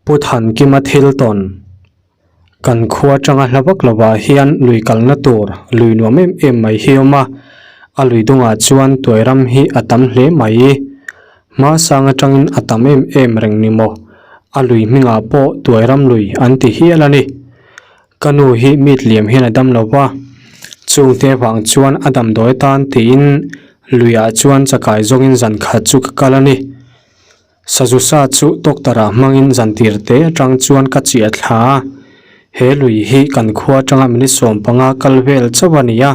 Pu Thankima thil tawn. Kan khua atanga hla vak lovah hian lui kalna tur lui nuam em em mai hi a awm a, a lui dungah chuan tuai ram hi a tam hle mai. Hma sang atangin a tam em em reng ni maw? A lui hmingah pawh tuai ram lui an ti hial a ni. Ka nu hi mit liam hian a dam lo va, chungte vang chuan a damdawi atan tiin luiah chuan chakai zawngin zan khat chu ka kal a ni. Sazu sa chu doctor-ah hmangin zantir te atang chuan ka chiah thla a, he lui hi kan khua atanga minute 15 kal vel chauh a ni a,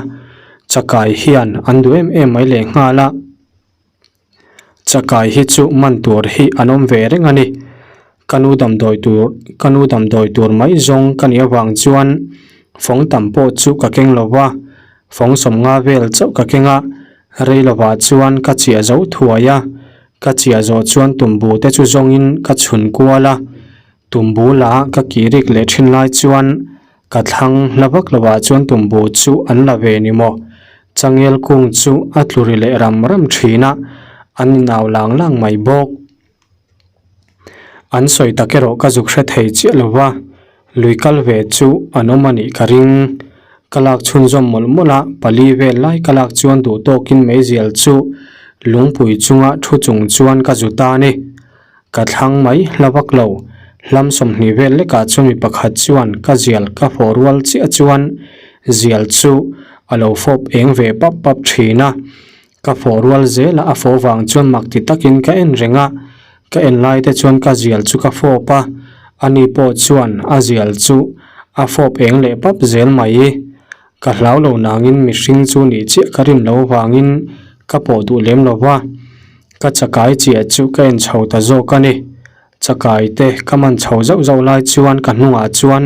chakai hian an duh em em mai leh nghal a. Chakai hi chu man tur hi an awm ve reng a ni. Ka nu damdawi tur ka nu damdawi tur mai zawng ka nih avang chuan fawng tam pawh chu ka keng lo va, fawng 50 vel chauh ka keng a, rei lovah chuan ka chiah zo thuai a. Ka chiah zawh chuan tumbu te chu zawngin ka chhun kual a, tumbu la ka kirik leh thin lai chuan ka thlang hla vak lovah chuan tumbu chu an la ve ni maw? Changel kung chu a tlu ri leh ram ram thin a, an inau lang lang mai bawk. An sawi tak erawh ka zuk hre thei chiah lo va, lui kal ve chu an awm a nih ka ring. Ka lak chhunzawm mawlh mawlh a, pali vel lai ka lak chuan duh tawkin meizial chu lungpui chunga thu chung chuan ka zu ta a ni. Ka thlang mai hla vak lo, hlam 20 vel lekah chuan mi pakhat chuan ka zial ka fawh rual chiah chuan zial chu a lo fawp eng ve pap pap thin a. Ka fawh rual zel a, a fawh vang chuan mak ti takin ka en reng a, ka en lai te chuan ka zial chu ka fawp a, ani pawh chuan a zial chu a fawp eng leh pap zel mai. Ka hlau lo nangin mihring chu nih chiah ka rin lo vangin ka pawh duh lem lo va, ka chakai chiah chu ka en chho ta zawk a ni. Chakai te ka man chho zauh zauh lai chuan ka hnungah chuan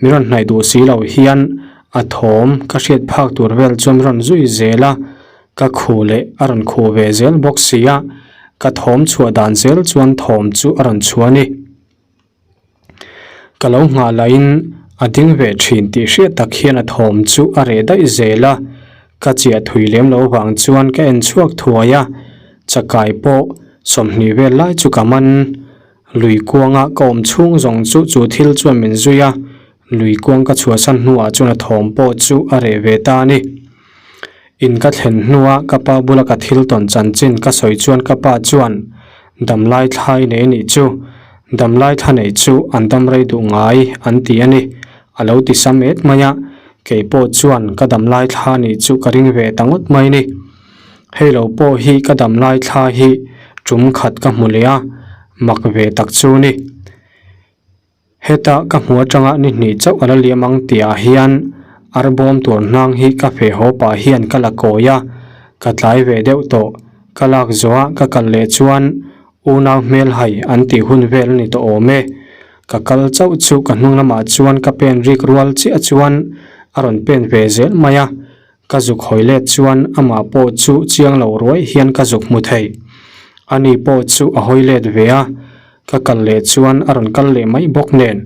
mi rawn hnaih duh si lo hian a thawm ka hriat phak tur vel chuan mi rawn zui zel a, ka khu leh a rawn khu ve zel bawk si a, ka thawm chhuah dan zel chuan thawm chu a rawn chhuah a ni. Ka lo nghah lahin a ding ve thin tih hriat tak hian a thawm chu a reh daih zel a, ka chiah thui lem lo vang chuan ka en chhuak thuai a, chakai pawh 20 vel lai chu ka man. Lui kuanga ka awm chhung zawng chu chu thil chuan min zui a, lui kuang ka chhuahsan hnuah chuan a thawm pawh chu a reh ve ta a ni. In ka thlen hnua ka pa bula ka thil tawn chanchin ka sawi chuan ka pa chuan damlai thlai nei a nih chu, damlai thla nei chu an dam rei duh ngai an ti a ni, a lo ti sam et mai a, kei pawh chuan ka damlai thla nih chu ka ring ve ta ngawt mai ni. Hei lo pawh hi ka damlai thla hi tum khat ka hmu leh a, mak ve tak chu ni. Heta ka hmu atanga ni hnih chauh a la liam ang tihah hian arbawm tur hnang hi ka feh haw pah hian ka la kawi a, ka tlai ve deuh tawh. Ka lak zawh a ka kal leh chuan unau hmel hai an tih hun vel a ni tawh awm e. Ka kal chauh chu ka hnung lamah chuan ka pen rik rual chiah chuan a rawn pen ve zel mai a, Ka zuk hawi let chuan amah pawh chu chiang lo ruai hian ka zuk hmu thei. Ani pawh chu a hawi let ve a, ka kal leh chuan a rawn kal leh mai bawk nen.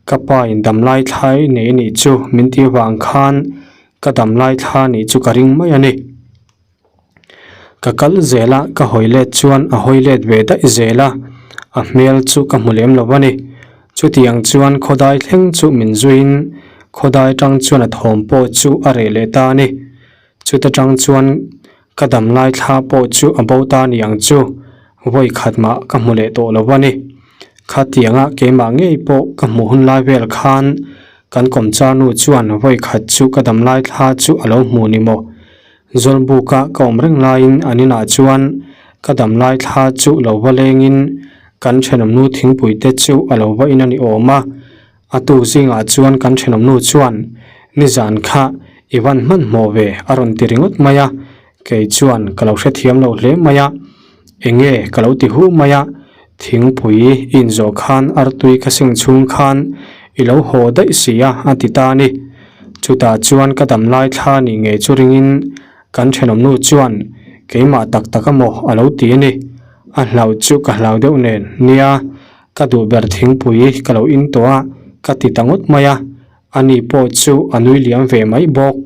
Ka pa in damlai thlai nei a nih chu min ti avang khan ka damlai thla nih chu ka ring mai a ni. Ka kal zel a, ka hawi let chuan a hawi let ve daih zel a, a hmel chu ka hmu lem lo a ni. Chutiang chuan khawdai thleng chu min zuiin khawdai tang chuan a thawm pawh chu a reh leh ta a ni. Chuta tang chuan ka dam lai thla pawh chu a bo ta ni ang chu, vawi khat mah ka hmu leh tawh lo a ni. Khatianga keimah ngei pawh ka hmuh hun lai vel khan kan kawmchar nu chuan vawi khat chu ka dam lai thla chu a lo hmu ni maw? Zawlbuka ka awm reng laiin an inah chuan ka dam lai thla chu lo va lengin kan thenawmnu thingpui te chu a lo va in a ni awm a. A tuk zingah chuan kan thenawmnu chuan nizan kha i van hmanhmawh ve a rawn ti ringawt mai a, kei chuan ka lo hrethiam lo hle mai a. Enge ka lo ti hu mai a, thingpui i inzawh khan artui ka seng chhung khan i lo haw daih si a a ti ta a ni. Chutah chuan ka dam lai thla nih ngei chu ringin kan thenawmnu chuan keimah tak tak a maw a lo ti a ni. A hlauh chu ka hlau deuh nen, nia, ka duh ber thingpui ka lo in tawh a, ka ti ta ngawt mai a, ani pawh chu a nui liam ve mai bawk.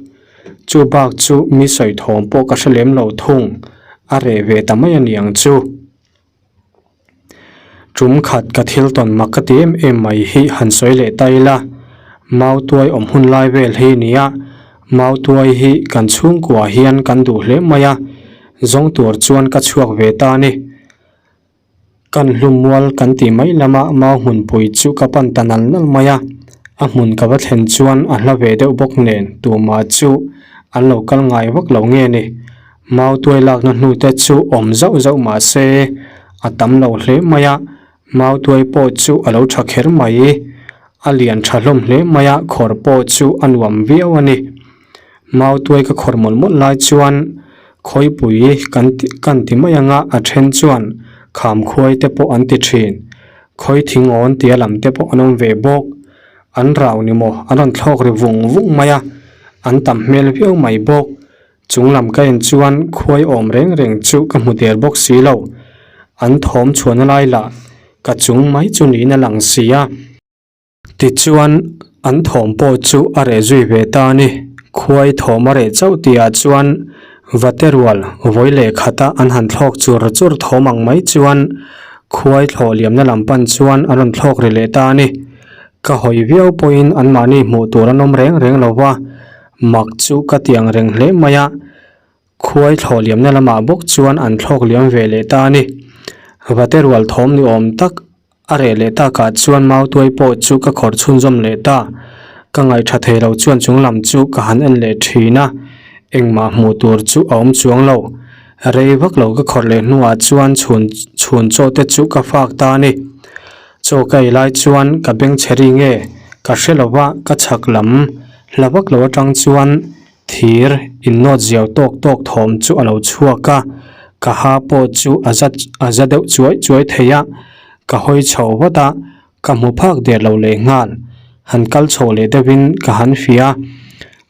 Chu bak chu mi sawi thawm pawh ka hre lem lo thung, a reh ve ta mai a ni ang chu. Tum khat ka thil tawn mak ka ti em em mai hi han sawi leh ta ila, Mautuai awm hun lai vel hi nia, Mautuai hi kan chhungkua hian kan duh hle mai a, zawng tur chuan ka chhuak ve ta a ni. Kan hlummual kan tih mai lama mau hmunpui chu ka pan ta nal nal mai a, a hmun ka va thlen chuan a hla ve deuh bawk nen tumah chu an lo kal ngai vak lo nge ni. Mautuai lakna hnute chu awm zauh zauh mah se a tam lo hle mai a, mautuai pawh chu a lo tha kher mai. A lian tha hlawm hle mai a, khawr pawh chu a nuam viau a ni. Mautuai ka khawr mawlh mawlh lai chuan khawipui kan ti kan ti mai anga a then chuan kham khuai te pawh an ti thin. Khawi thingawn tia lam te pawh an awm ve bawk. An rau ni maw an rawn thlawk ri vung vung mai a, an tam hmel viau mai bawk. Chung lam ka en chuan khuai awm reng reng chu ka hmu der bawk si lo. An thawm chhuahna lai lah ka chung mai chu niin a lang si a. Tichuan, an thawm pawh chu a reh zui ve ta a ni. Khuai thawm a reh chauh tihah chuan vate rual vawi leh khata an han thlawk chur chur thawm ang mai chuan khuai thlawh liamna lam pan chuan an rawn thlawk ri leh ta a ni. Ka hawi viau pawhin anmahni hmuh tur an awm reng reng lo va, mak chu ka ti ang reng hle mai a. Khuai thlawh liamna lamah bawk chuan an thlawk liam ve leh ta a ni. Vate rual thawm ni awm tak a reh leh takah chuan mautuai pawh chu ka khawrh chhunzawm leh ta. Ka ngaihṭha thei lo chuan chung lam chu ka han en leh ṭhin a, engmah hmuh tur chu a awm chuang lo. Rei vak lo ka khawrh leh hnuah chuan chhun chhun chaw te chu ka fak ta a ni. Chaw ka ei lai chuan ka bengchhe ri nge ka hre lo va, ka chhak lam hla vak lo aṭang chuan Thir innawt ziau tawk tawk thawm chu a lo chhuak a, ka ha pawh chu a za a za deuh chuai chuai thei a, ka hawi chho vat a, ka hmu phak der lo leh nghal. Han kal chho leh deuhin ka han fia a,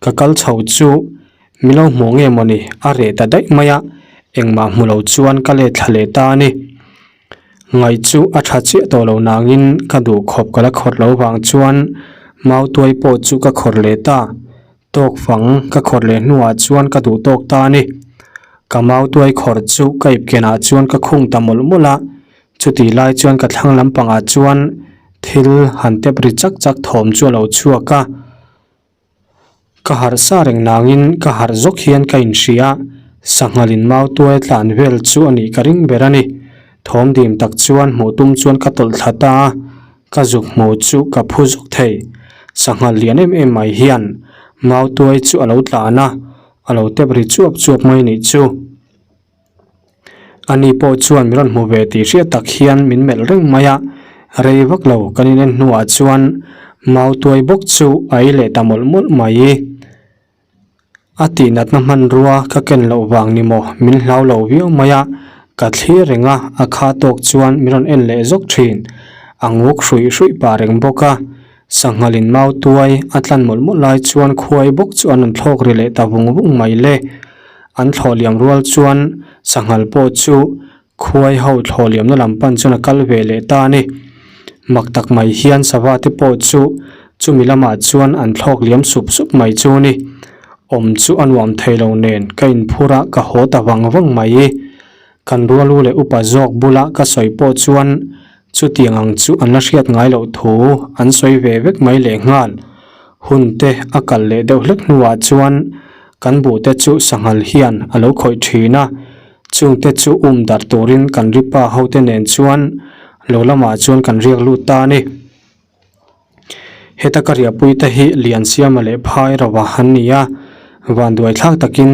ka kal chho chu mi lo hmuh nge mawni a reh ta daih mai a, engmah hmu lo chuan ka let thla leh ta a ni. Ngaih chu a tha chiah tawh lo nangin ka duh khawp ka la khawrh lo vang chuan mautuai pawh chu ka khawrh leh ta. Tawk fang ka khawrh leh hnuah chuan ka duh tawk ta a ni. Ka mautuai khawrh chu ka ipkenah chuan ka khung ta mawlh mawlh a, chutih lai chuan ka thlang lampangah chuan thil han tep ri chak chak thawm chu a lo chhuak a. Ka harh sa reng nangin ka harh zawk hian ka inhria, sanghalin mautuai tlan vel chu a nih ka ring ber a ni. Thawm dim tak chuan hmuh tum chuan ka tawlh thla ta a, ka zuk hmuh chu ka phu zuk thei. Sanghal lian em em mai hian mautuai chu a lo tlan a, a lo tep ri chuap chuap mai nih chu. Ani pawh chuan min rawn hmu ve tih hriat tak hian min melh reng mai a, rei vak lo kan inen hnuah chuan mautuai bawk chu a ei leh ta mawlh mawlh mai. A tihnatna hmanrua ka ken loh vang ni maw min hlau lo viau mai a, ka thlir reng a, a kha tawk chuan min rawn en leh zawk thin. A nguk hruih hruih pah reng bawk a, sanghalin mautuai a tlan mawlh mawlh lai chuan khuai bawk chu an rawn thlawk ri leh ta vung vung mai le. An thlawh liam rual chuan sanghal pawh chu khuai ho thlawh liamna lam pan chuan a kal ve leh ta a ni. Mak tak mai hian sava te pawh chu chumi lamah chuan an thlawk liam sup sup mai chu a ni. Awm chu a nuam thei lo nen ka inphur a ka haw ta vang vang mai. Kan rualu leh upa zawk bula ka sawi pawh chuan chutiang ang chu an la hriat ngai loh thu an sawi ve vek mai leh nghal. Hun te a kal leh deuh hlek hnuah chuan kan buh te chu sanghal hian a lo khawih thin a, chungte chu um darh turin kan ripa hote nen chuan lo lamah chuan kan riak lut ta a ni. Heta ka riahpuite hi Liansiama leh Phai Rova an ni a, vanduai thlak takin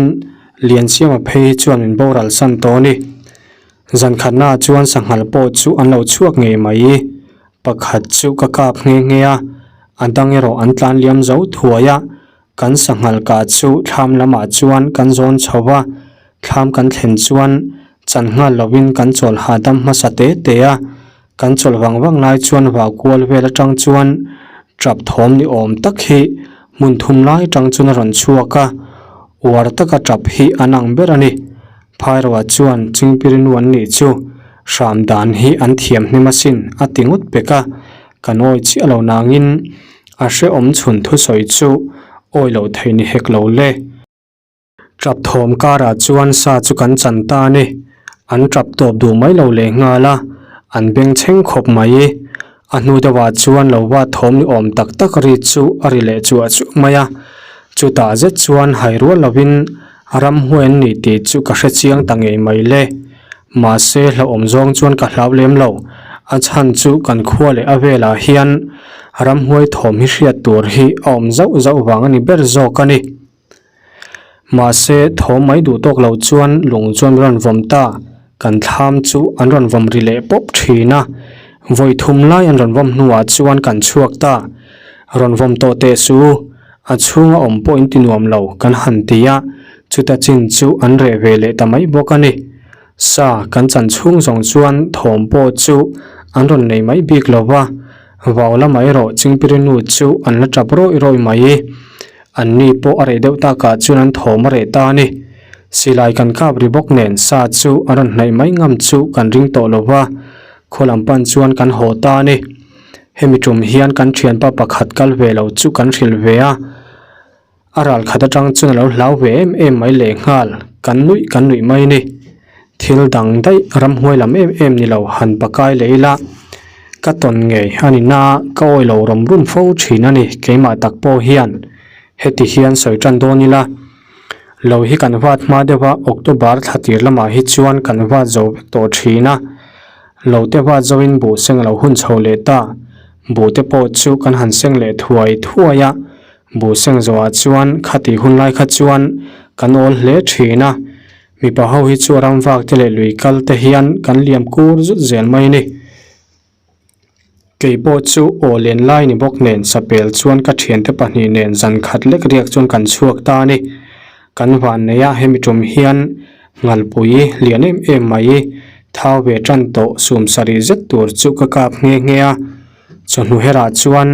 Liansiama phei hi chuan min boral san tawh a ni. Zan khatnaah chuan sanghal pawh chu an lo chhuak ngei mai. Pakhat chu ka kap nghe nghe a, a dang erawh an tlan liam zo thuai a, kan sanghal kah chu thlam lamah chuan kan zawn chho va, thlam kan thlen chuan chan nghal lovin kan chawl hahdam hmasa te te a, kan chawlh vang vang lai chuan vau kual vel atang chuan tap thawm ni awm tak hi hmun thum lai atang chuan a rawn chhuak a, uar taka tap hi an ang ber a ni. Phairoa chuan Chingpirinu an nih chu hram dan hi an thiam hnem asin a ti ngawt pek a, kan awi chiah lo nangin a hrehawm chhun thusawi chu awi loh theih ni hek lo le. Tap thawm karah chuan sa chu kan chan ta a ni. An tap tawp duh mai lo leh nghal a. An bengchheng khawp mai. A hnu deuhah chuan lo va thawm ni awm tak tak ri chu a ri leh chuah chuah mai a. Chutah zet chuan hai rual lovin ramhuai an ni tih chu ka hre chiang ta ngei mai le. Mahse hlauhawm zawng chuan ka hlau lem lo. A chhan chu kan khua leh a velah hian ramhuai thawm hi hriat tur hi a awm zauh zauh vang a ni ber zawk a ni. Mahse, thawm mai duh tawk lo chuan lung chuan rawn vawm ta, kan thlam chu an rawn vawm ri leh pawp thin a. Vawi thum lai an rawn vawm hnuah chuan kan chhuak ta. Rawn vawm tawh teh su, a chhunga awm pawh in ti nuam lo kan han ti a, chuta chin chu an reh ve leh ta mai bawk a ni. Sa kan chan chhung zawng chuan thawm pawh chu an rawn nei mai bik lo va, vau lamah erawh Chingpirinu chu an la tap rawih rawih mai. An ni pawh a reh deuh takah chuan an thawm a reh ta a ni. Silai kan kap ri bawk nen sa chu a rawn hnaih mai ngam chu kan ring tawh lo va, khaw lam pan chuan kan haw ta a ni. Hemi tum hian kan thianpa pakhat kal ve lo chu kan hrilh ve a, a ral khat atang chuan a lo hlau ve em em mai lehnghal, kan nuih kan nuih mai a ni. Thil dang daih ramhuai lam em em ni lo han pakai leh ila ka tawn ngei a ni na ka awi lo rawm rum fo thin a ni keimah tak pawh hian heti hian sawi tan dawn ila lo hi kan vat hma deuh a October thla tir lamah hi chuan kan vat zo vek tawh thin a lo te vat zo in buh seng lo hun chho leh ta buh te pawh chu kan han seng leh thuai thuai a buh seng zawhah chuan khati hun lai kha chuan kan awl hle thin a. Mipa ho hi chu ram vak te leh lui kal te hian kan liam kur zut zel mai a ni. Kei pawh chu aw len lai ni bawk nen sapel chuan ka thiante pahnih nen zan khat lek riak chuan kan chhuak ta a ni. Kan van nei a hemi tum hian ngalpui lian em em mai thau ve tan tawh sum sarih zet tur chu ka kap nghe nghe a. Chawhnu herah chuan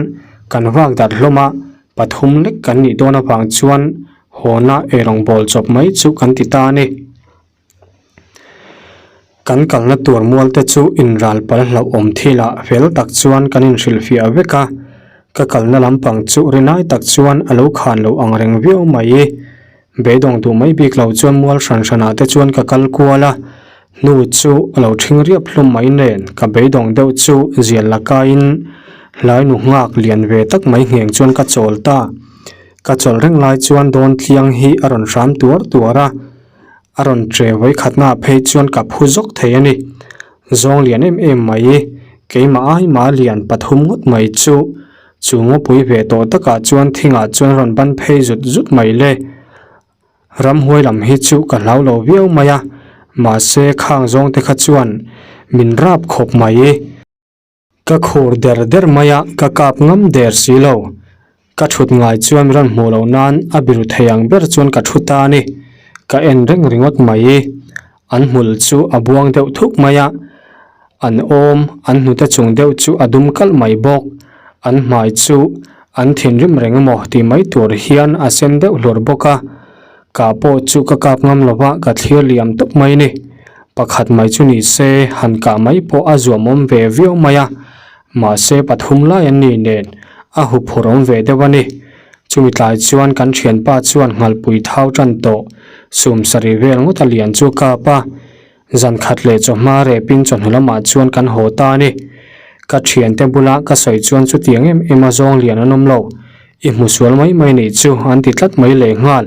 kan vak darh hlawm a, pathum lek kan nih dawn avang chuan Hawna eirawngbawl chawp mai chu kan ti ta a ni. Kan kalna tur mual te chu inral pal hlauhawm thilah fel tak chuan kan inhrilhfiah vek a, ka kalna lampang chu rinai tak chuan a lo khan lo ang reng viau mai. Beidawng duh mai bik lo chuan mual hran hranah te chuan ka kal kual a, hnu chu a lo ṭhing riap hlum mai nen ka beidawng deuh chu zial la kaiin hlainu nghak lian ve tak mai ngheng chuan ka chawl ta. Ka chawlh reng lai chuan dawn tliang hi a rawn hram tuar tuar a, a rawn che vawi khatnaah phei chuan ka phu zawk thei a ni. Zawng lian em em mai, keimah ai mah lian pathum ngawt mai chu, chu ngawpui ve tawh takah chuan thingah chuan rawn ban phei zut zut mai le. Ramhuai lam hi chu ka hlau lo viau mai a, mahse khang zawng te kha chuan min rap khawp mai. Ka khur der der mai a, ka kap ngam der si lo. Ka thut ngai chuan mi rawn hmuh loh nan a biru thei ang ber chuan ka thu ta a ni. Ka en reng ringawt mai. An hmul chu a buang deuh thuk mai a, an awm, an hnute chung deuh chu a dum kalh mai bawk. An hmai chu an thinrim reng emaw tih mai tur hian a sen deuh hlur bawk a. Kah pawh chu ka kap ngam lo va, ka thlir liam tawp mai ni. Pakhat mai chu ni se, han kah mai pawh a zuamawm ve viau mai a. Mahse pathum lai an ni nen, a huphurh awm ve deuh a ni. Chumi tlai chuan kan thianpa chuan nghalpui thau tan tawh, sum sarih vel ngawt a lian chu a kap a. Zan khat leh chawhma rehpin chawhnu lamah chuan kan haw ta a ni. Ka thiante bula ka sawi chuan chutiang em em a zawng lian an awm lo. I hmu sual mai mai nih chu an ti tlat mai lehnghal.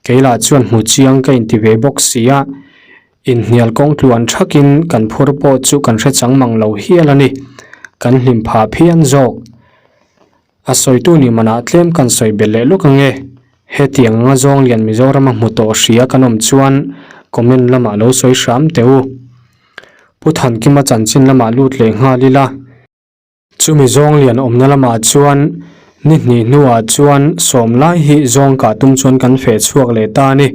Kei lah chuan hmu chiang ka inti ve bawk si a. Inhnial kawng tluan thakin kan phur pawh chu kan hre chang mang lo hial a ni. Kan hlim phah phian zawk. A sawitu ni manah tlem kan sawi belh leh lawk ange. Hetiang anga zawng lian Mizorama hmu tawh hria kan awm chuan comment lamah lo sawi hram teh u. Pu Thankima chanchin lamah lut leh nghal ila. Chumi zawng lian awmna lamah chuan ni hnih hnuah chuan sawm lai hi zawng kah tum chuan kan feh chhuak leh ta a ni.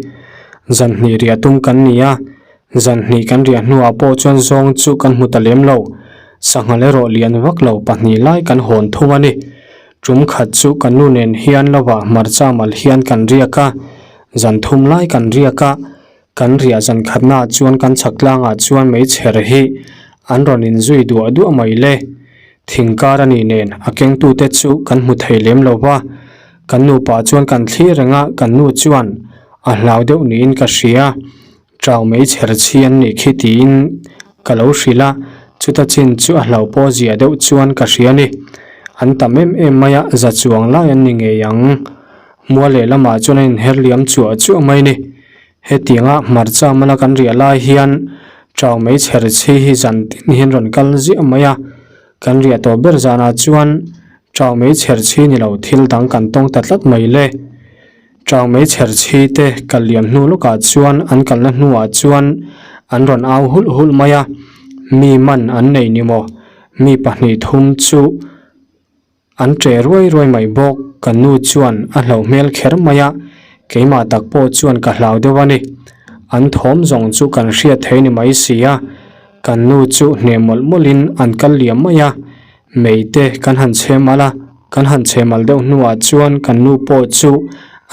Zan hnih riah tum kan ni a, Zan hnih kan riah hnuah pawh chuan zawng chu kan hmu ta lem lo. Sanghal erawh lian vak lo pahnih lai kan hawn thung a ni. Tum khat chu kan nu nen hian lovah hmarcha mal hian kan riak a, zan thum lai kan riak a. Kan riah zan khatnaah chuan kan chhak tlangah chuan meichher hi an rawn inzui duah duah mai le. Thing kar a nih nen a kengtute chu kan hmu thei lem lo va. Kan nupa chuan kan thlir reng a, kan nu chuan a hlau deuh niin ka hria. Chau mai chher chhi an nih khi tiin ka lo hrilh a. Chuta chin chu a hlauh pawh zia deuh chuan ka hria ni. An tam em em mai a, za chuang lai an ni ngei ang. Mual leh lamah chuan an inher liam chuah chuah mai ni. Hetianga hmarcha mala kan riah lai hian chau mai chher chhi hi zan tin hian rawn kal ziah mai a. Kan riah tawh ber zanah chuan chau mai chher chhi ni lo thil dang kan tawng ta tlat mai le. Chau mai chher chhi te kal liam hnu lawkah chuan an kalna hnuah chuan an rawn au hulh hulh mai a, mi man an nei ni maw? Mi pahnih thum chu. An ṭe ruai ruai mai bawk, ka nu chuan a hlauh hmel kher mai a, keimah tak pawh chuan ka hlau deuh a ni. An thawm zawng chu kan hriat thei ni mai si a, kan nu chu hneh mawlh mawlhin an kal liam mai a, mei te kan han chhem al a, kan han chhem al deuh hnuah chuan kan nu pawh chu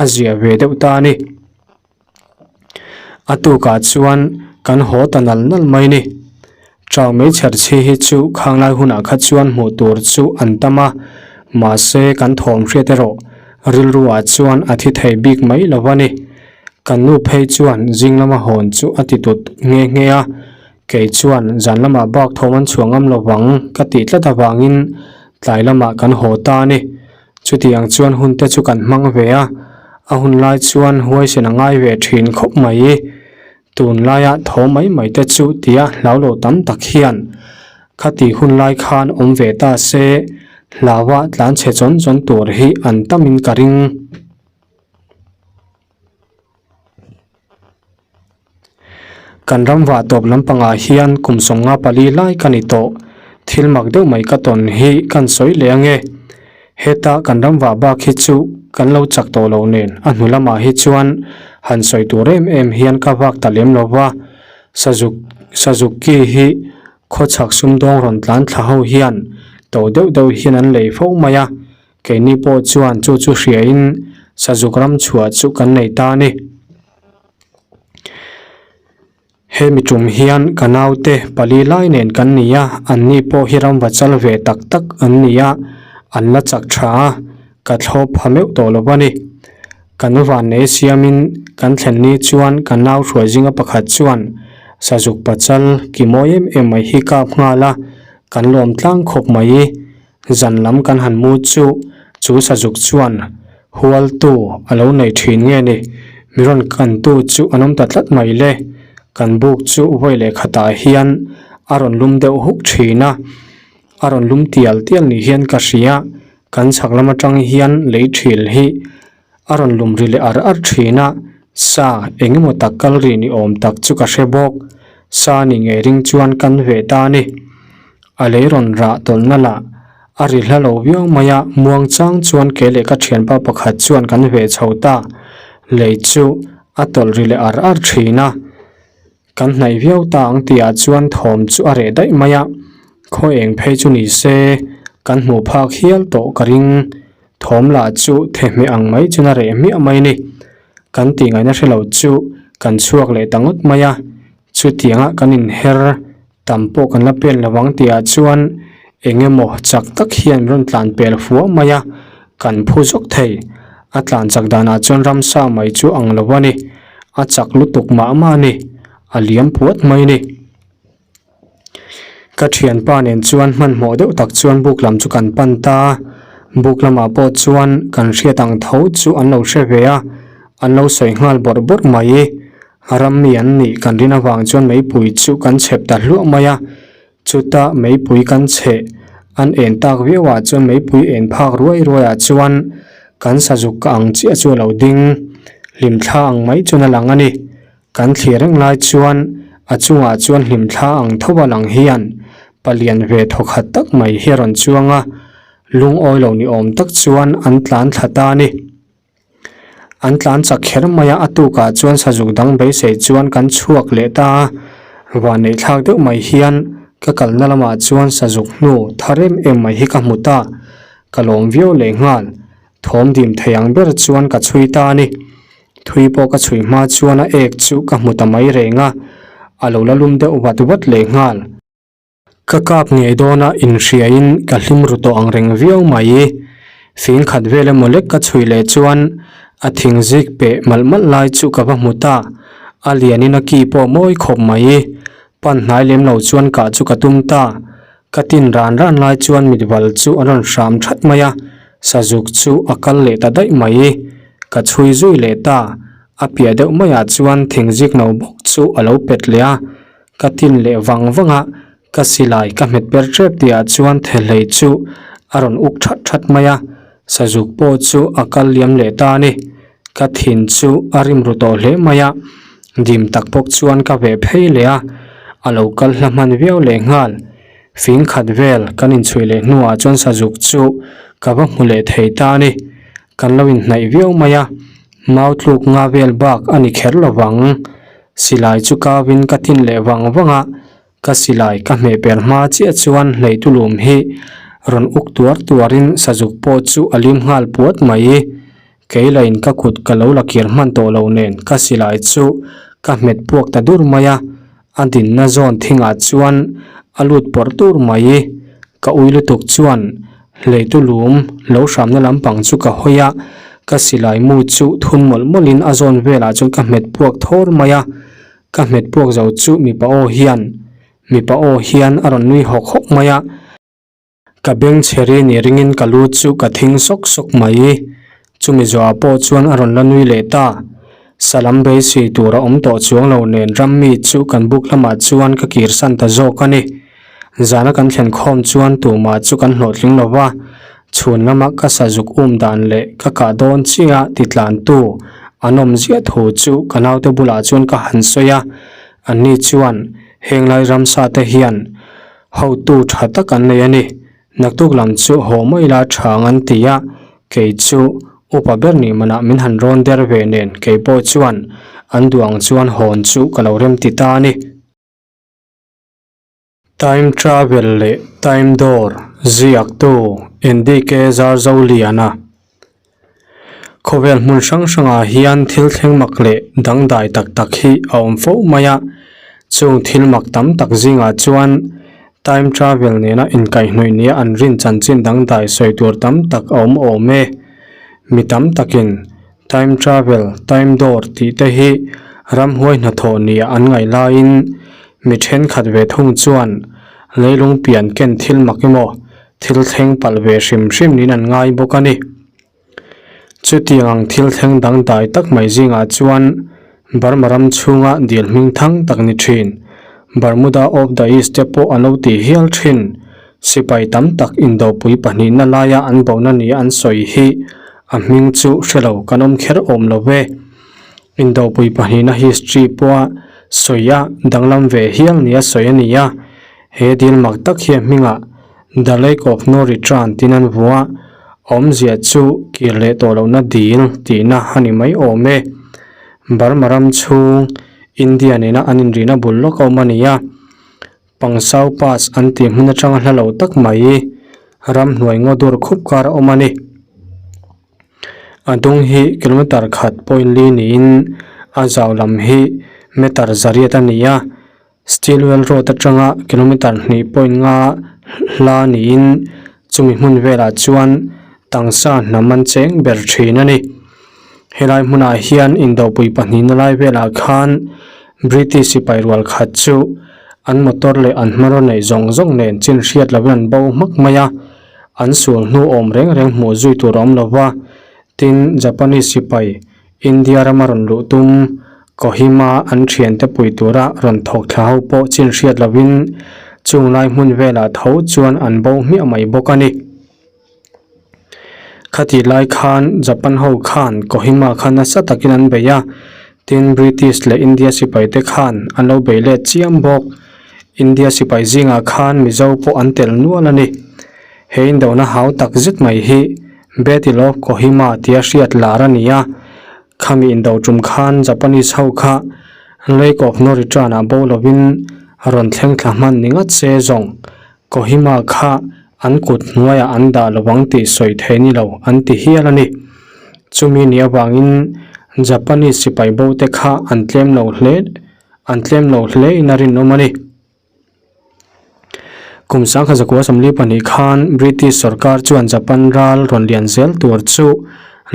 a zia ve deuh ta a ni. A tukah chuan kan haw ta nal nal mai ni. Chau mai chher chhi hi chu khanglai hunah kha chuan hmuh tur chu an tam a, mahse kan thawm hriat erawh rilru ah chuan a thi thei bik mai lo a ni. Kan nu phei chuan zing lama hawn chu a ti tut nghe nghe a, kei chuan zan lamah bak thawm an chhuah ngam lo vang ka tih tlat avangin tlai lamah kan haw ta a ni. Chutiang chuan hun te chu kan hmang ve a, a hun lai chuan huaisen a ngai ve thin khawp mai. Tun laia tho mai mai te chu tia hlau lo tam tak hian khati hun lai khan awm ve ta se, hlaua tlan chhe chawn chawn tur hi an tamin ka ring. Kan ram vah tawp lampangah hian kum 54 lai ka ni tawh. Thil mak deuh mai ka tawn hi kan sawi leh ange. Heta kan ram vah bak hi chu kan lo chak tawh lo nen a hnu lamah hi chuan han sawi tur em em hian ka vak ta lem lo va. Sazuk Sazuki hi khawchhak sumdawng rawn tlan thla ho hian to deuh deuh hian an lei fo mai a. Keini pawh chuan chu chu hriain Sazuk ram chhuah chu kan nei ta a ni. Hemi tum hian ka naute pali lai nen kan ni a, anni pawh hi ram va chal ve tak tak an ni a, an la chak tha a, ka thlawp pha meuh tawh lo a ni. Kan vannei siamin kan thlen ni chuan ka nau hruai zinga pakhat chuan Sazuk pachal ki mawi em em mai hi kap nghal a, kan lawm tlang khawp mai. Zan lam kan han mu chu, chu sazuk chuan hualtu a lo nei thin nge ni? Mi rawn kantu chu an awm ta tlat mai le. Kan buk chu vawi leh khatah hian a rawn lum deuh huk thin a, a rawn lum tial tial ni hian ka hria. Kan chhak lam atang hian lei thil hi a rawn lum ri leh ar ar thin a, sa eng emaw tak kal ri ni awm tak chu ka hre bawk. Sa ni ngei ring chuan kan ve ta a ni. A lei rawn rah tawlhna lah a ri hla lo viau mai a, muang chang chuan kei leh ka thianpa pakhat chuan kan ve chho ta. Lei chu a tawlh ri leh ar ar thin a. Kan hnaih viau ta ang tihah chuan thawm chu a reh daih mai a, khaw eng phei chu ni se kan hmuh phak hial tawh ka ring. Thawm lah chu thehmeh ang mai chuan a reh hmiah mai a ni. Kan tih ngaihna hre lo chu kan chhuak leh ta ngawt mai a, chutianga kan inher tam pawh kan la pen lo ang tihah chuan eng emaw chak tak hian rawn tlan pel fuah mai a, kan phu zawk thei. A tlan chak danah chuan ramsa mai chu ang lo a ni. A chak lutuk mah mah a ni, a liam puat mai a ni. Ka thianpa nen chuan hmanhmawh deuh tak chuan buk lam chu kan pan ta a, buk lamah pawh chuan kan hriat ang tho chu an lo hre ve a, an lo sawi nghal bawrh bawrh mai. Ram mi an nih kan rin avang chuan meipui chu kan chhep ta hluah mai a, chuta meipui kan chheh an en tak viau ah chuan meipui en phak ruai ruai ah chuan kan sazuk ka ang chiah chu a lo ding hlimthla ang mai chuan a lang a ni. Kan thlir reng lai chuan a chungah chuan hlimthla ang tho a lang hian palian ve thawkhat tak mai hi a rawn chuang a, lungawi lo ni awm tak chuan an tlan thla ta a ni. An tlan chak kher mai a, a tukah chuan sazuk dang beisei chuan kan chhuak leh ta a, vanneih thlak deuh mai hian ka kalna lamah chuan sazuk hnu thar em em mai hi ka hmu ta, ka lawm viau leh nghal, thawm dim thei ang ber chuan ka chhui ta a ni. Thui pawh ka chhui hma chuan a ek chu ka hmu ta mai reng a, a lo la lum deuh vat vat leh nghal. Ka kap ngei dawna inhriain ka hlim ru tawh ang reng viau mai. Fing khat vel emaw lek ka chhui leh chuan a thing zik peh malh malh lai chu ka va hmu ta. A lianin a ki pawh mawi khawp mai. Pan hnai lem lo chuan kah chu ka tum ta. Ka tin ran ran lai chuan mitval chu a rawn hram that mai a, sazuk chu a kal leh ta daih mai. Ka chhui zui leh ta, a piah deuh maiah chuan thingzik no bawk chu a lo pet leh a. Ka tin leh vang vang a, ka silai ka hmet per tep tihah chuan thehlei chu a rawn uk that that mai a, sazuk pawh chu a kal liam leh ta a ni. Ka thin chu a rim ru tawh hle mai a, dim tak bawk chuan ka veh phei leh a, a lo kal hla hman viau leh nghal. Fing khat vel kan inchhuih leh hnuah chuan sazuk chu ka va hmu leh thei ta a ni. Kan lo inhnaih viau mai a, mau tluk nga vel bak a ni kher lo vang. Silai chu kau in ka tin leh vang vang a, Ka silai ka hmeh per hma chiah chuan hleitulum hi rawn uk tuar tuarin sazuk pawh chu a lim nghal puat mai. Kei lain ka kut ka lo la kir hman tawh lo nen ka silai chu ka hmet puak ta dur mai a, a dinna zawn thingah chuan a lut pawrh tur mai. Ka ui lutuk chuan hleitulum lo hramna lampang chu ka hawi a, ka silai mu chu thun mawlh mawlhin a zawn velah chuan ka hmet puak thawr mai a. Ka hmet puak zo chu mipa aw hian mipa aw hian a rawn nui hawk hawk mai a. Ka beng chhe ri ni ringin ka lu chu ka thing sawk sawk mai. Chumi zawhah pawh chuan a rawn la nui leh ta. Salam beisei tur a awm tawh chuang lo nen rammi chu kan buk lamah chuan ka kirsan ta zawk a ni. Zana kan thlen khawm chuan tumah chu kan hlawhtling lo va, chhun lama ka sazuk um dan leh ka kah dawn chiah titlantu an awm ziah thu chu ka naute bulah chuan ka han sawi a, anni chuan henglai ramsa te hian hotu tha tak an nei a ni, naktuk lam chu haw mai la tha ang an ti a, kei chu upa ber nih manah min han rawn der ve nen kei pawh chuan an duh ang chuan hawn chu ka lo remti ta a ni. Time Travel leh Time Door ziaktu Enrique Zarzoliana Khawvel hmun hrang hrangah hian thil thleng mak leh dangdai tak tak hi a awm fo mai a, chung thil mak tam tak zingah chuan Time Travel nena inkaihhnawih nia an rin chanchin dangdai sawi tur tam tak a awm awm e. Mi tam takin Time travel, time door tih te hi ramhuai hnathawh nia an ngaih laiin mi thenkhat ve thung chuan leilung pian ken thil mak emaw thil thleng palh ve hrim hrim niin an ngai bawk a ni. Chutiang ang thil thleng dangdai tak mai zingah chuan Burma ram chhunga dil hming thang tak ni thin Bermuda of the East te pawh an lo tih hial thin. Sipai tam tak indopui pahnihna laia an bohna nia an sawi hi a hming chu hre lo kan awm kher awm lo ve. Indopui pahnihna history pawha sawi a danglam ve hial nia sawi a ni a, he dil mak tak hi a hmingah The Lake of No Return tiin an vuah a, awmzia chu kir leh tawh lohna dil tihna a ni mai awm e. Burma ram chhung India nena an inrihna bul lawk a awm a ni a. Pangsau Pass an tih hmun atanga hla lo tak mai ramhnuai ngaw dur khup kar a awm a ni. A dung hi kilometer khat point li niin a zau lam hi meter zariat a ni a, Stilwell Road atanga kilometer hnih point nga hla niin chumi hmun velah chuan tangsa hnam an cheng ber thin a ni. Helai hmunah hian indopui pahnihna lai velah khan British sipai rual khat chu an motor leh an hmanraw neih zawng zawng nen chin hriat lovin an bo hmak mai a, an sual hnu awm reng reng hmuh zui tur a awm lova, tin Japanese sipai India rama rawn luh tum Kohima an thiante pui tura rawn thawk thla ho pawh chin hriat lovin chung lai hmun velah tho chuan an bo hmiah mai bawk a ni. Khatih lai khan Japan ho khan Kohima kha nasa takin an bei a, tin British leh India sipai te khan an lo bei let chiam bawk. India sipai zingah khan Mizo pawh an tel nual a ni. He indona hau tak zet mai hi Battle of Kohima tia hriat lar a ni a, khami indo tum khan Japanese ho kha Lake of No Return ah bo lovin rawn thleng thla hman ni ngat se zawng. Kohima kha an kut hnuaiah an dah lo ang tih sawi thei ni lo an ti hial a ni. Chumi ni avangin Japanese sipai bo te kha an tlem lo hle an tlem lo hle in a rinawm a ni. Kum sangkhat zakua sawmli pahnih khan British sorkar chuan Japan ral rawn lian zel tur chu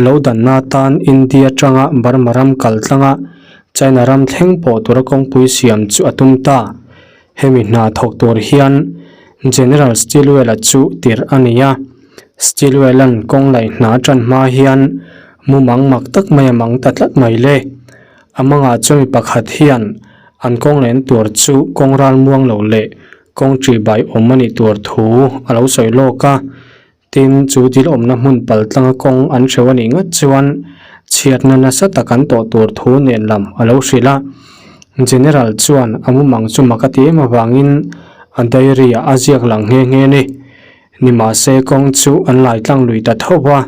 lo danna atan India atanga Burma ram kal tlanga China ram thleng pawh tura kawngpui siam chu a tum ta. Hemi hna thawk tur hian General Stilwell-a chu tirh a ni a. Stilwell-a'n kawng laih hna tan hma hian mumang mak tak mai a mang ta tlat mai le. A mangah chuan mi pakhat hian an kawng len tur chu kawng ral muang lo leh kawng ṭih bai awm a nih tur thu a lo sawi lawk a. Tin, chu dil awmna hmun pal tlanga kawng an hreuh a nih ngat chuan chhiatna nasa tak an tawh tur thu nen lam a lo hrilh a. General chuan a mumang chu mak a ti em avangin a diary ah a ziak lang nghe nghe ni. Nimahse kawng chu an lai tlang lui ta tho va,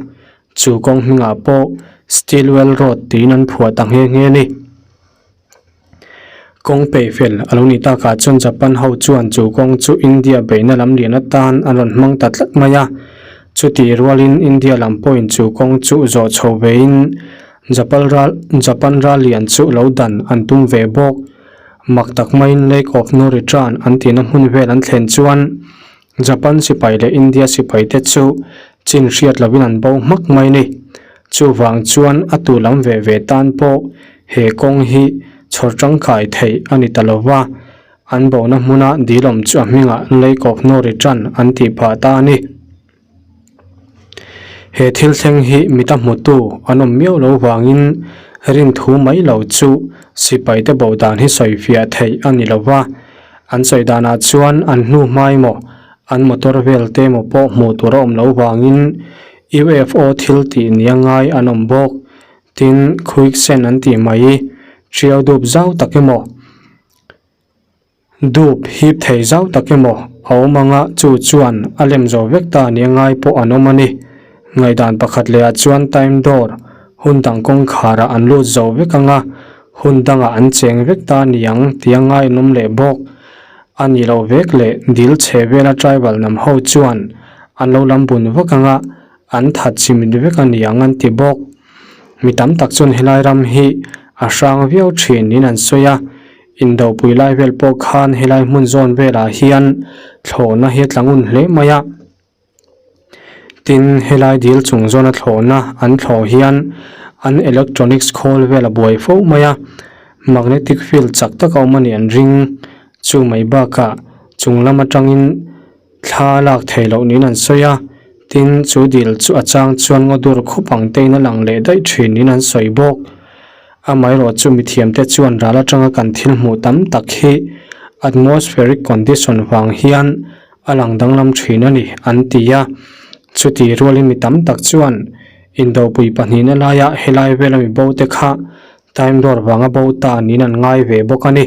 chu kawng hmingah pawh Stilwell Road tiin an phuah ta nghe nghe ni. Kawng peih fel a lo nih takah chuan Japan ho chuan chu kawng chu India beihna lam lian atan an rawn hmang ta tlat mai a. Chutih rualin India lam pawhin chu kawng chu zawh chho vein Japal ral Japan ral lian chu lo dan an tum ve bawk. Mak tak maiin Lake of No Return an tihna hmun vel an thlen chuan Japan sipai leh India sipai te chu chin hriat lovin an bo hmak mai ni. Chuvang chuan a tu lam ve ve tan pawh he kawng hi chhawr tangkai theih a ni ta lo va, an bona hmuna dilawm chu a hmingah Lake of No Return an tih phah ta a ni. He thil thleng hi mita hmutu an awm miau lo vangin rinthu mai lo chu sipaite bo dan hi sawi fiah theih a ni lo va, an sawi danah chuan an hnu hmai maw an motor vel te emaw pawh hmuh tur a awm lo vangin UFO thil tih nia ngai an awm bawk. Tin, quicksand an tih mai tiau dup zau tak emaw Dup hip thei zau tak emaw a awm anga chu chuan a lem zo vek ta nia ngai pawh an awm a ni. Ngaihdan pakhat leh ah chuan time door hun dang kawngkharah an lut zo vek anga hun dangah an cheng vek ta niang tia ngai an awm leh bawk. A nih loh vek leh dil chhe vela tribal hnam ho chuan an lo lam bun vak anga an that chimit vek a niang an ti bawk. Mi tam tak chuan helai ram hi a hrang viau thin niin an sawi a. Indopui lai vel pawh khan helai hmun zawn velah hian thlawhna hi a tla ngun hle mai a. Tin, helai dil chung zawna thlawhna an thlawh hian an electronics khawl vel a buai fo mai a, magnetic field chak tak a awm a nih an ring. Chu mai bakah chung lam atangin thla lak theih loh niin an sawi a, tin, chu dil chu a chang chuan ngaw dur khup ang tein a lang leh daih thin niin an sawi bawk. Amaherawh chu mithiamte chuan ral atanga kan thil hmuh tam tak hi atmospheric condition vang hian a lang danglam thin a ni an ti a. Chutih rualin mi tam tak chuan indopui pahnihna laia helai vela mi bo te kha time door vanga bo ta niin an ngai ve bawk a ni.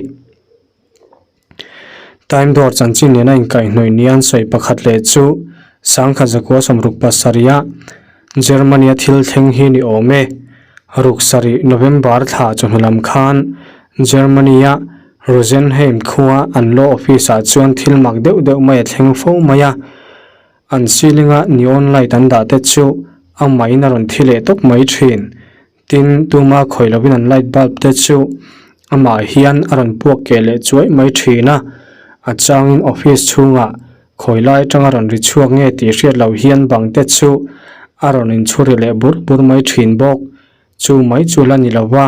Time door chanchin nena inkaihhnawih nia an sawi pakhat leh chu Sangkhat zakua sawmruk pasarih-a Germany-a thil thleng hi ni awm e. Ruk sarih November thla chawhnu lam khan Germany-a Rosenheim khua an law office-ah chuan thil mak deuh deuh mai a thleng fo mai a. An ceiling-a neon light an dah te chu a main a rawn thi leh tawp mai thin. Tin, tuma khawih lovin an light bulb te chu amah hian a rawn puak keh leh chuaih mai thin a, a changin office chhungah khawi lai atanga rawn ri chhuak nge tih hriat loh hian bang te chu a rawn inchhuri leh bur bur mai thin bawk. Chu mai chu la ni lo va,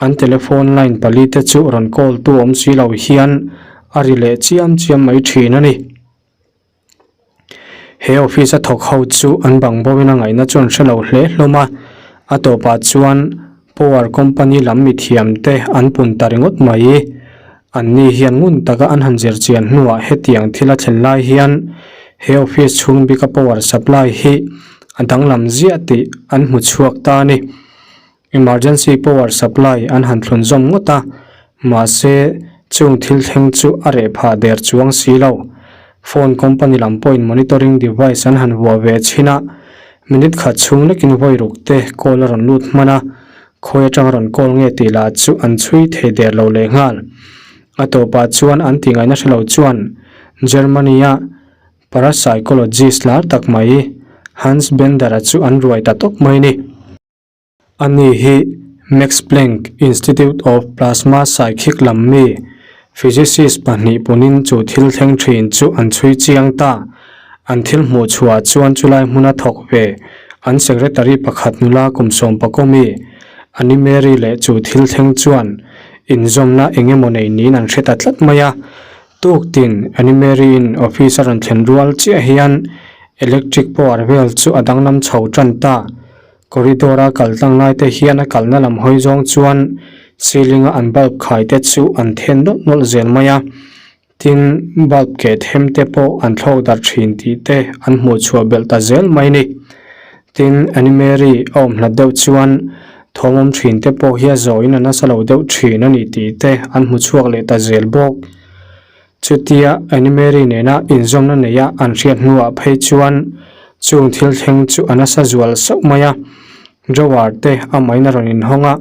an telephone line pali te chu rawn call tu awm si lo hian a ri leh chiam chiam mai thin a ni. He office a thawk ho chu an bang bo in a ngaihna chu an hre lo hle hlawm a, a tawpah chuan power company lam mithiam te an pun ta ringawt mai. An ni hian ngun taka an han zir chian hnuah hetiang thil a thlen lai hian he office chhung bika power supply hi a danglam ziah tih an hmu chhuak ta a ni. Emergency power supply an han thlun zawm ngawt a, mahse chung thil thleng chu a reh phah der chuang si lo. Phone company lam pawhin monitoring device an han vuah ve chhin a, minute khat chhung lekin vawi ruk te call a rawn lut hman a, khawi atanga rawn call nge tih lah chu an chhui thei der lo leh nghal. A tawpah chuan an tih ngaihna hre lo chuan Germany-a parapsychologist lar tak mai Hans Bender-a chu an ruai ta tawp mai a ni. Ani hi Max Planck Institute of Plasma Psychic lam mi, physicist pahnih punin chu thil thleng thin chu an chhui chiang ta. An thil hmuh chhuah chuan chulai hmuna thawk ve an secretary pakhat nula kum sawm pakawmi Annie Mary leh chu thil thleng chuan inzawmna eng emaw nei niin an hre ta tlat mai a. Tuk tin Annie-Mary-in office a rawn thlen rual chiah hian electric power vel chu a danglam chho tan ta. Corridor a kal tlang lai te hian a kalna lam hawi zawng chuan ceiling a an bulb khai te chu an then nawlh nawlh zel mai a. Tin, bulb keh them te pawh an thlawk darh thin tih te an hmuh chhuah belh ta zel mai a ni. Tin, Annie-Mary a awm hlat deuh chuan thawm awm thin te pawh hi a zawiin a nasa lo deuh thin a ni tih te an hmu chhuak leh ta zel bawk. Chutia Annie-Mary nena inzawmna neia an hriat hnuah phei chuan chung thil thleng chu a nasa zual sauh mai a. Drawer te amahin a rawn inhawng a,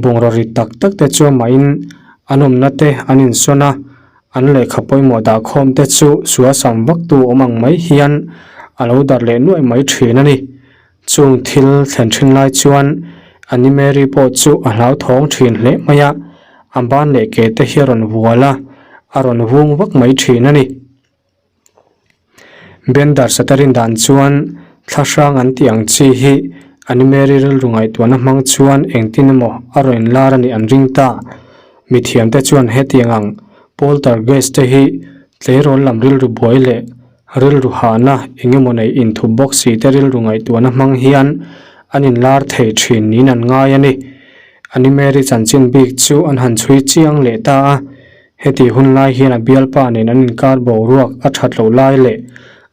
bungraw rit tak tak te chu amahin an awmna te an insawn a, An lehkha pawimawh dah khawm te chu suasam vak tu awm ang mai hian a lo darh leh nuaih mai thin a ni. Chung thil thlen thin lai chuan Annie-Mary pawh chu a hlauthawng thin hle mai a, a ban leh ke te hi a rawn vual a, a rawn vung vak mai thin a ni. Bender Satarin dan chuan thla hrang an tih ang chi hi Annie-Mary rilru ngaihtuahna hmang chuan engtin emaw a rawn inlar a nih an ring ta. Mithiamte chuan hetiang ang poltergeist te hi tleirawl lam rilru buai leh rilru hahna eng emaw nei inthup bawk si te rilru ngaihtuahna hmang hian an inlar thei thin niin an ngai a ni. Annie-Mary chanchin bik chu an han chhui chiang leh ta a. Heti hun lai hian a bialpa nen an inkar boruak a that loh lai leh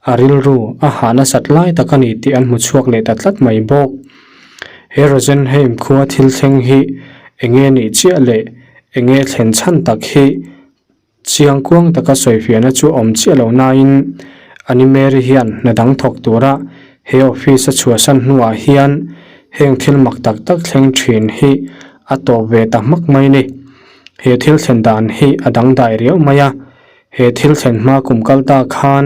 a rilru a hah nasat lai tak a ni tih an hmu chhuak leh ta tlat mai bawk. He Rosenheim khua thil thleng hi enge nih chiah leh enge thlen chhan tak hi chiang kuang taka sawifiahna chu a awm chiah lo nain Annie-Mary hian hna dang thawk tura he office a chhuahsan hnuah hian heng thil mak tak tak thleng thin hi a tawp ve ta hmak mai a ni. He thil thlen dan hi a dangdai riau mai a, he thil thlen hma kum kal ta khan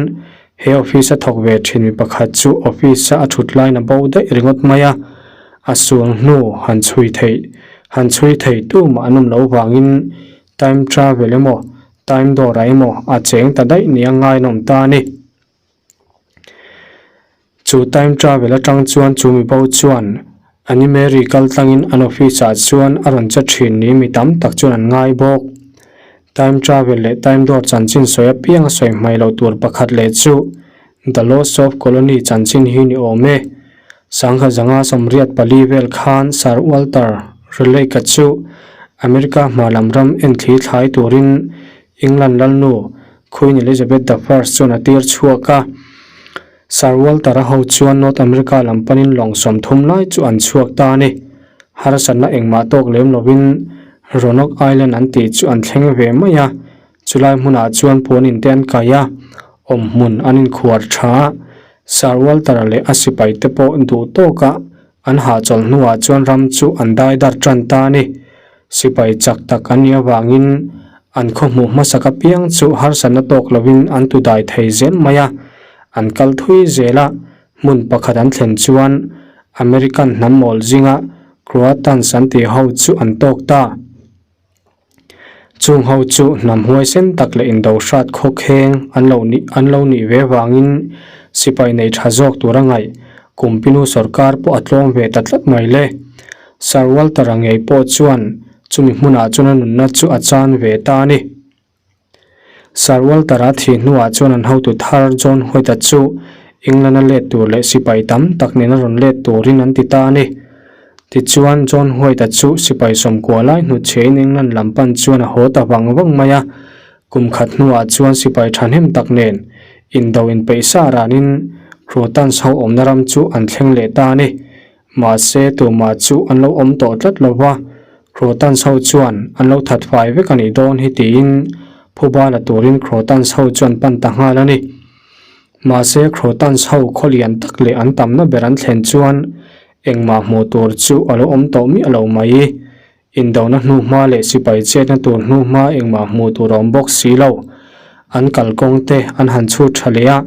he office a thawk ve thin mi pakhat chu office a a thut laiin a bo daih ringawt mai a, a sual hnu han chhui theih han chhui thei tu mah an awm lo vangin time travel emaw time door ah emaw a cheng ta daih nia ngainawm ta a ni. Chu time travel atang chuan chu mi bo chuan Annie-Mary kal tlangin an office ah chuan a rawn che thin ni mi tam tak chuan an ngai bawk. Time travel leh time door chanchin sawi apiang a sawi hmai loh tur pakhat leh chu The Lost of Colony chanchin hi ni awm e. Sangha zanga 84 vel khan Sir Walter Raleigh-a chu America hma lam ram enthli thlai turin England lalnu Queen Elizabeth the First chuan a tir chhuak a. Sir Walter-a ho chuan North America lam panin lawng 30 lai chu an chhuak ta a ni. Harsatna engmah tawk lem lovin Roanoke Island an tih chu an thleng ve mai a, chulai hmunah chuan puan in te an kai a, awmhmun an inkhuar tha a. Sir Walter-a leh a sipai te pawh duh tawka an hahchawlh hnuah chuan ram chu an dai dar tan ta a ni. Sipai chak tak an nih avangin an khaw hmuh hmasak apiang chu harsatna tawk lovin an tu dai thei zel mai a, an kal thui zel a, hmun pakhat an thlen chuan American hnam mawl zinga Croatans an tih ho chu an tawk ta. Chung ho chu hnam huaisen tak leh indo hrat khawkheng an lo nih an lo nih ve vangin sipai nei tha zawk tur a ngaih Kumpinu sorkar pawh a tlawm ve ta tlat mai le. Sir Walter-a ngei pawh chuan chumi hmunah chuan a nunna chu a chan ve ta a ni. Sir Walter-a thih hnuah chuan an hotu thar John White-a chu England-a let tur leh sipai tam tak nena rawn let turin an ti ta a ni. Tichuan, John White-a chu sipai 90 lai hnutchhiain England lam pan chuan a haw ta vang vang mai a. Kum khat hnuah chuan sipai thahnem tak nen indo inpeih sa ranin Croatans ho awmna ram chu an thleng leh ta a ni. Mahse, tumah chu an lo awm tawh tlat lo va, Crotans ho chuan an lo that fai vek a nih dawn hi tiin phuba la turin Crotans ho chuan pan ta nghal a ni. Mahse, Crotans ho khaw lian tak leh an tamna ber an thlen chuan engmah hmuh tur chu a lo awm tawh miah lo mai. Indona hnuhma leh sipai chetna tur hnuhma engmah hmuh tur a awm bawk si lo. An kalkawng te an han chhut tha leh a,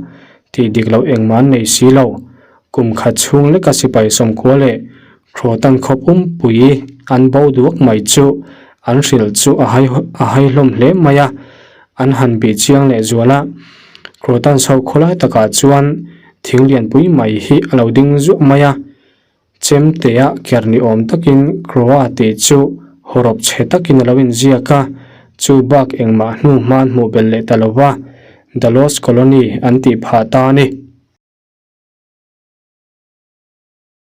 tih dik loh engmah an nei si lo. Kum khat chhung leka sipai 90 leh Croatan khaw pumpui an bo duak mai chu an hrilh chu a hai a hai hlawm hle mai a, an han bih chiang leh zual a. Croatan chho khawlai takah chuan thing lianpui mai hi a lo ding zuah mai a. Chemtea ker ni awm takin Croa tih chu hawrawp chhe takin a lo inziak a. Chu bak engmah hnu hman hmuh belh leh ta lo va, The Lost Colony an tih phah ta a ni.